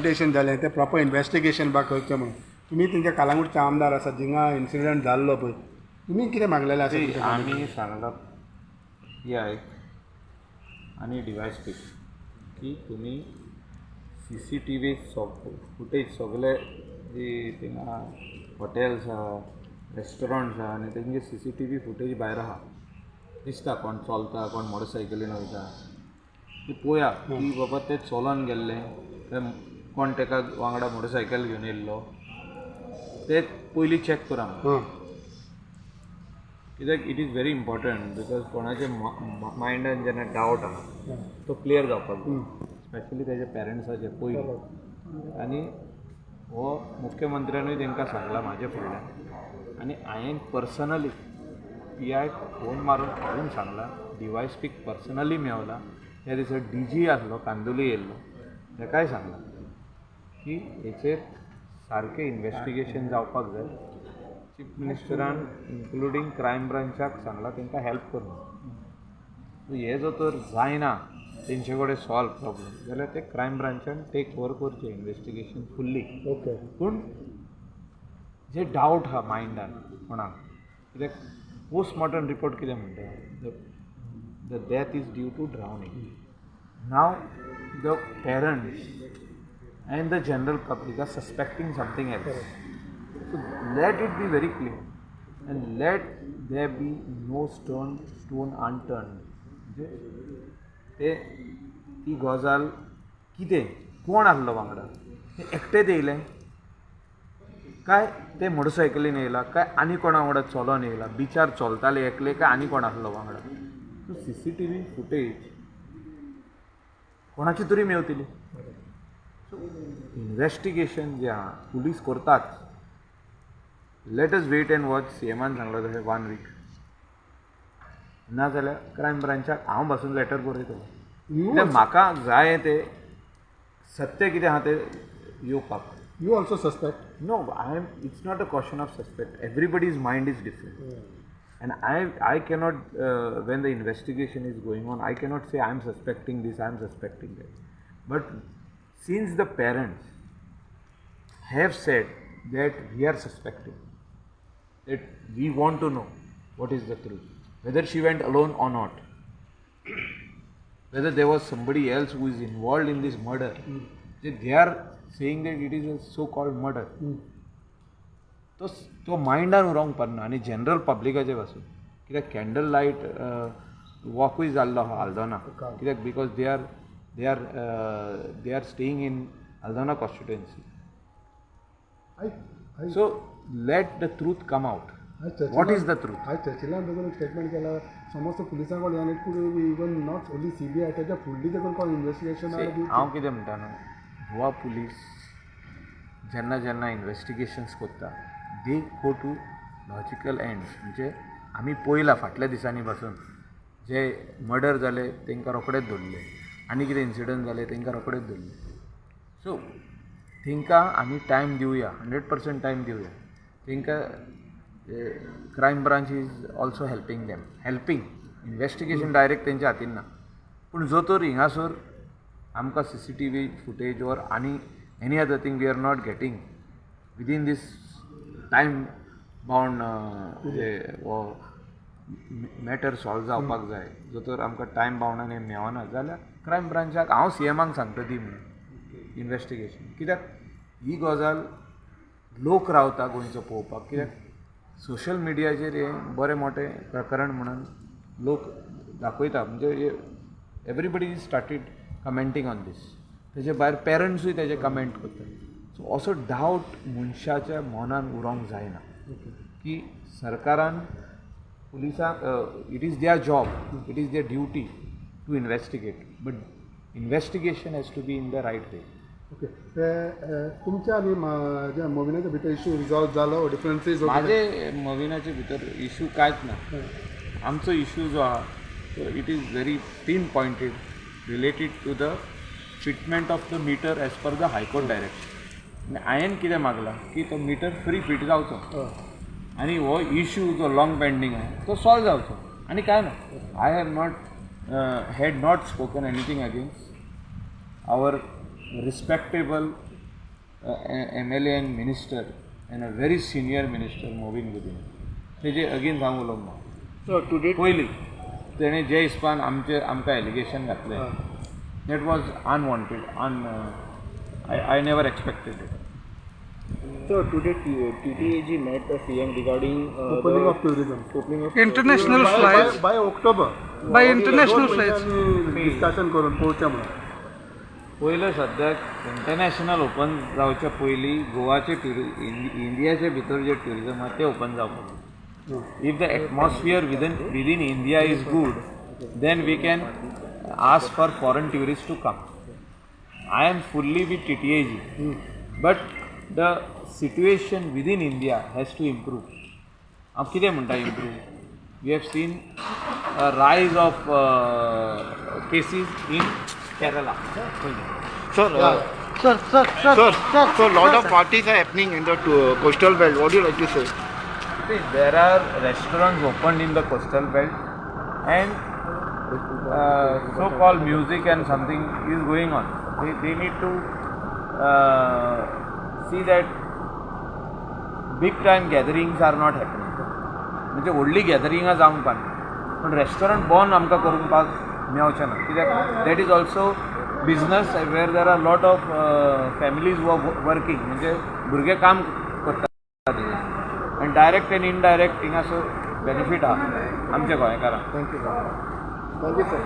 Invitation जालें तें proper investigation बा करचें म्हणून. तुमी तेंच्या कालांगूटचे आमदार आसा, जिंगा इन्सिडंट जाल्लो पळय, तुमी कितें मागलेलें आसा तुमच्या? आमी सांगलां पी I आनी डीवायएसपी की तुमी सीसीटीव्ही फुटेज सगळे जी थिंगा हॉटेल्स आहा, रेस्टॉरंट्स आहा आनी तेंचे सीसीटीव्ही फुटेज भायर आहा, दिसता कोण चलता, कोण मोटरसायकलीन वयता, ती पळया की बाबा ते चलोन गेल्ले काय कोण तेका वांगडा मोटरसायकल घेवन येयल्लो, ते पयलीं चॅक करा. कित्याक it is very important because कोणाच्या मायंडान जेन्ना डावट आहा तो क्लियर जावपाक जाय, स्पेशली तेज्या पेरंट्साचे पयलीं. आनी हो मुख्यमंत्र्यानूय तांकां सांगलां म्हाजे फुडल्यान आनी हांवें पर्सनली पी आयक फोन मारून हाडून सांगलां, डीवायएसपीक पर्सनली मेवला, त्या दिसा डी जी आसलो, कांदोली येयल्लो, ताकाय सांगलां की हेचेर सारकें इन्वेस्टिगेशन जावपाक जाय. चीफ मिनिस्टरान इन्क्लुडींग क्रायम ब्रांचाक सांगलां तांकां हेल्प कर म्हणून. सो हें जर तर जायना तेंचे कडेन सॉल्व प्रॉब्लम जाल्यार ते क्रायम ब्रांचान टेक ओवर करचें इन्वेस्टिगेशन फुल्ली. पूण जे डावट आहा मायंडान कोणाक, कित्याक पोस्टमॉर्टम रिपोर्ट कितें म्हणटा, the death is due to drowning. Now the parents and the general public are suspecting something else. So let it be very clear and let there be no stone unturned. म्हणजे ते ती गजाल कितें, कोण आहलो वांगडा, ते एकटेच येयले काय ते मोटरसायकलीन येयला काय आनी कोणा वांगडा चलोन येयला, बिचार चलताले एकले काय आनी कोण आहलो वांगडा. सो सीसीटीव्ही फुटेज कोणाची तरी मेवतली. सो इन्वेस्टिगेशन जें आहा पुलीस करतात. Let us wait and watch. सीएमान सांगलां तशें वन वीक, ना जाल्यार क्रायम ब्रांचाक हांव पासून लेटर बरयतलो, कित्याक म्हाका जाय तें सत्य कितें आहा तें येवपाक. You also suspect? No, I am. It's not a question of suspect. Everybody's mind is different, and I cannot when the investigation is going on, I cannot say I am suspecting this, I am suspecting that. But since the parents have said that we are suspecting, that we want to know what is the truth, whether she went alone or not, whether there was somebody else who is involved in this murder. They are saying that it is a so-called murder. तो तो मायंडान उरोंक पडना आनी general पब्लिकाचे पासून, कित्याक candle light वॉकूय जाल्लो आहा आल्दोना, कित्याक because they are staying in Aldona constituency. So let the truth come out. What is the truth? आयज चर्चिलान देखून एक स्टेटमेंट केला, समज तो पुलिसां कडल्यान it could be even not only CBI, तेच्या फुडली देखून कोण इन्वेस्टिगेशन. हांव कितें म्हणटा न्हू, गोवा पुलीस जेन्ना जेन्ना इन्वेस्टिगेशन्स करता, they go to logical ends. म्हणजे आमी पळयलां फाटल्या दिसांनी पासून जे मर्डर जाले तांकां रोखडेच धरले आनी कितें इन्सिडंट जाले तांकां रोखडेच धरले. सो तांकां आमी टायम दिवया, 100% टायम दिवया तांकां. Crime branch is also helping them, helping investigation direct तेंच्या हातीन ना, पूण जो तर हिंगासर आमकां सीसीटीव्ही फुटेज or आनी any other thing we are not getting within this time bound, जे हो मॅटर सॉल्व जावपाक जाय, जो तर आमकां टायम बाउंडान हें मेळना जाल्यार क्रायम ब्रांचाक हांव सीएमाक सांगता दी म्हणून इन्वेस्टिगेशन. कित्याक ही गजाल लोक रावता गोंयचो पळोवपाक, कित्याक सोशल मिडियाचेर हें बरें मोठें प्रकरण म्हणून लोक दाखयता. म्हणजे everybody is started commenting on this. तेजे भायर पेरंट्सूय तेजे कमेंट करतात. सो असो डावट मनशाच्या मनान उरोंक जायना की सरकारान पुलिसांक, it is their job, it is their duty to investigate, but investigation has to be in the right way. Okay, ते तुमच्या आनी म्हाज्या मोविनाच्या भितर इशू रिजॉल्व जालो, डिफरन्सीस? म्हाजे मोविनाचे भितर इशू कांयच ना. आमचो इशू जो आहा तो it is very pin pointed, related to the fitment of the meter as per the High Court direction. आनी हांवें कितें मागलां की तो मिटर फ्री फिट जावचो आनी हो इशू जो लॉंग पेंडींग आहा तो सॉल्व जावचो, आनी कांय ना. I have not had not spoken anything against our respectable MLA and minister and a very senior minister Mobin Godinho. तेजे अगेन्स्ट हांव उलोवंक ना. सो टुडे पयली तेणें जे हिसपान आमचे आमकां एलिगेशन घातलें, that was unwanted. I never expected it. So today TTAG met the CM regarding opening the of tourism. Opening of International flights. By October. By international flights. Discussion करून पळोवचें म्हणून. पयलें सद्याक इंटरनॅशनल ओपन जावच्या पयलीं गोवाचे ट्युरि इंडियाचे भितर जे ट्युरिजम आहा तें ओपन जावपाक जाय. If the atmosphere within India is good, then we can ask for foreign tourist to come. I am fully with TTAG, but the situation within India has to improve. हांव कितें म्हणटा improve? We have seen a rise of cases in Kerala. Sir, Sir, sir, sir, sir, sir. So lot of parties are happening in the coastal belt. What do you like to say? See, there are restaurants opened in the coastal belt and so-called music and something is going on. They need to see that big time gatherings are not happening. म्हणजे व्हडली गॅदरिंगां जावंक पाना, पूण restaurant बंद आमकां करूंक मेवचें ना, कित्याक that is also business where there are lot of families working. म्हणजे भुरगे काम करतात आनी डायरेक्ट एन्ड इनडायरेक्ट हिंगासर बेनिफीट आहा आमच्या गोंयकारांक. Thank you. Thank you, sir.